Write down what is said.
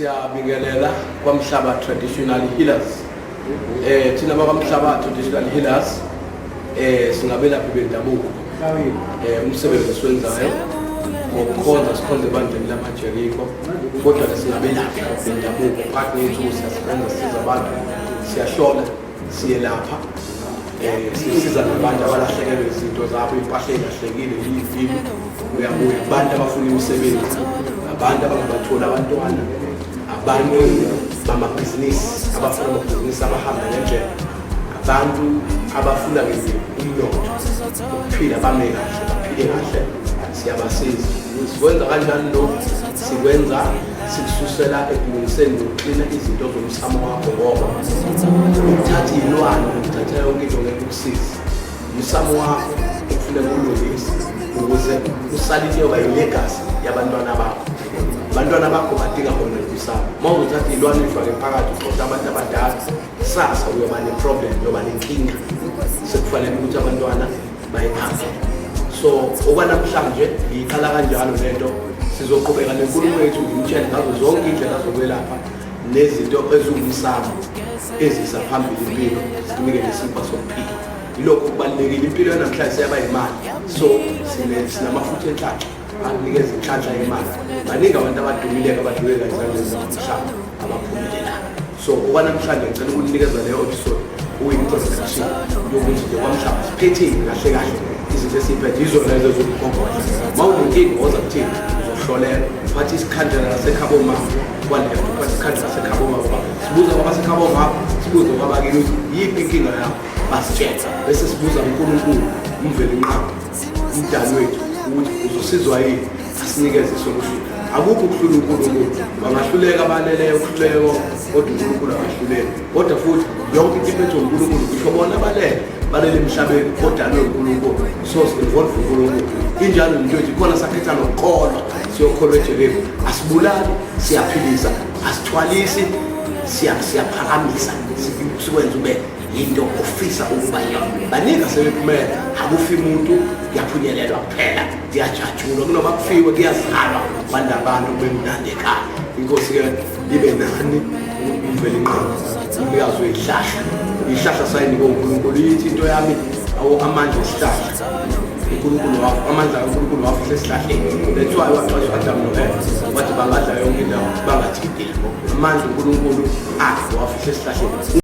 Siyabingelela kwaMhlaba Traditional Healers. Thina bakwaMhlaba Traditional Healers singabelaphi bendabuko. Umsebenzi esiwenzayo ngokukhonza, sikhonze ebandleni lamaJeriko, kodwa ke singabelaphi bendabuko. Phakathi ney'nsuku siyasebenza, sisiza abantu, siyahlola, siyelapha, sisiza nabantu abalahlekelwe izinto zabo, impahla ey'lahlekile, iy'mpilo uyabuya, abantu abafuna imisebenzi, abantu abangabatholi abantwana, abantu bamabhizinisi abafuna amabhizinisi abahambe ngendlela, abantu abafuna nje umnotho, ukuphila, bame kahle, baphile kahle, siyabasiza. Sikwenza kanjani lokhu? Sikwenza sikususela ekulungiseni nokuklina izinto zomsamo wakho, ngoba ukuthatha iy'lwane nokuthatha yonke into ngeke ukusize. Umsamo wakho okufuneka ulungise ukuze usale into yoba yi-legacy yabantwana bakho. Abantwana bakho badinga khona umsamo. Uma uzothatha iy'lwane uyifake phakathi, uxosha abantu abadala, kusasa uyoba ne-problem, uyoba nenkinga. Sekufanele ukuthi abantwana bayihambe. So okwanamhlanje ngiyiqala kanjalo lento. Sizoqhubeka nenkulumo yethu, ngimtshele ngazo zonke iy'ndlela zokwelapha nezinto eziwumsamo ezisa phambili impilo, sikunike nesinkwa sokuphila. Yilokho kubalulekile. Impilo yanamhlanje seyaba yimali, so sinamafutha enhlanhla akunikeza inhlanhla yemali. Baningi abantu abadumileke abadluleka ezandleni zakomhlaba abaphumelelayo. So okwanamhlanje ngicela ukunikeza leyo episode okuyi-introduction yokuthi nje kwamhlaba siphetheni kahle kahle. Izinto esiyiphethe yizona lezo zomgogodla. Uma unenkinga, woza kuthini, uzohlolelwa. Uphathe isikhandlela lasekhabo mama kwa-left, uphathe isikhandlela lasekhabo mama, sibuza kwabasekhabo mama, sibuze kwabakini ukuthi yiphi inkinga yakho, basitshela, bese sibuza uNkulunkulu uMvelinqangi, umdali wethu, ukuthi uzosizwa yini asinikeze isolution. Akukho ukuhlula uNkulunkulu. Bangahluleka abaleleyo ukuhluleka, kodwa uNkulunkulu akahluleki. Kodwa futhi yonke into iphethwe uNkulunkulu. Ngisho bona abalele balele emhlabeni odalwe uNkulunkulu, so si-involve uNkulunkulu. Injalo into yethu ikhona. Sakhetha nokukholwa, siyokholwa eJeriko. Asibulali, siyaphilisa, asithwalisi, siyaphakamisa, sikwenza ube yinto ofisa ukuba yona. Baningi asebephumela. Akufi muntu, kuyaphunyelelwa kuphela, kuyajatshulwa. Kunoma kufiwe, kuyazalwa, kwanda abantu, kube mnandi ekhaya. Inkosi-ke ibe nani. UMvelinqangi, umnikazi wey'hlahla, iy'hlahla sayinikwe uNkulunkulu. Ithi into yami awo amandla esihlahla uNkulunkulu wakho, amandla kaNkulunkulu wafihle esihlahleni. That's why waxwayisa u-Adamu no-Eva, wathi bangadla yonke indawo, bangathintile. Amandla uNkulunkulu akhe wafihle esihlahleni.